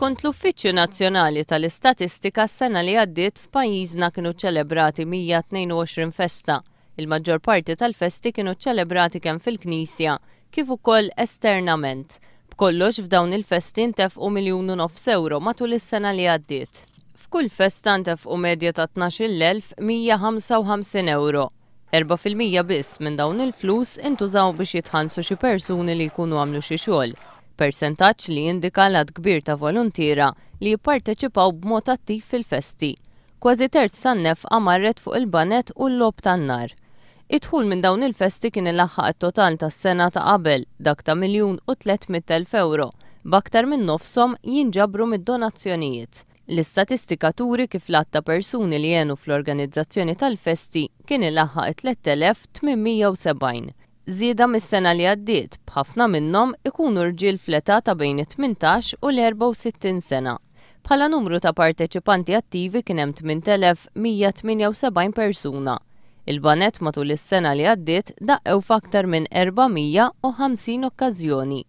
Skont l-Uffiċċju Nazzjonali tal-Istatistika s-sena li għaddiet f'pajjiżna kienu ċċelebrati 122 festa. Il-maġġor parti tal-festi kienu ċċelebrati kemm fil-Knisja kif ukoll esternament. B'kollox f'dawn il-festi ntefqu 1.5 miljun ewro matul is-sena li għaddiet. F'kull festa ntefqu medja ta' 12,155 ewro. 4% biss minn dawn il-flus intużaw biex jitħallsu xi persuni li jkunu għamlu xi xogħol. Persentaġġ li jindika l-għadd kbir ta' voluntiera li jipparteċipaw b'mod attiv fil-festi. Kważi terz tan-nefqa marret fuq il-baned u l-logħob tan-nar. Id-dħul minn dawn il-festi kien ilaħħaq it-total tas-sena ta' qabel, dak ta' 1.3 miljun ewro, b'aktar minn nofshom jinġabru mid-donazzjonijiet. L-istatistika turi kif l-għadd ta' persuni li għenu fl-organizzazzjoni tal-festi kien ilaħħaq 3870. Żieda mis-sena li għaddiet, b'ħafna minnhom ikunu rġiel fl-età ta' bejn it-18 u l-64 sena. Bħala numru ta' parteċipanti attivi kien hemm 8178 persuna. Il-baned matul is-sena li għaddiet daqqew f'aktar minn 450 okkażjoni.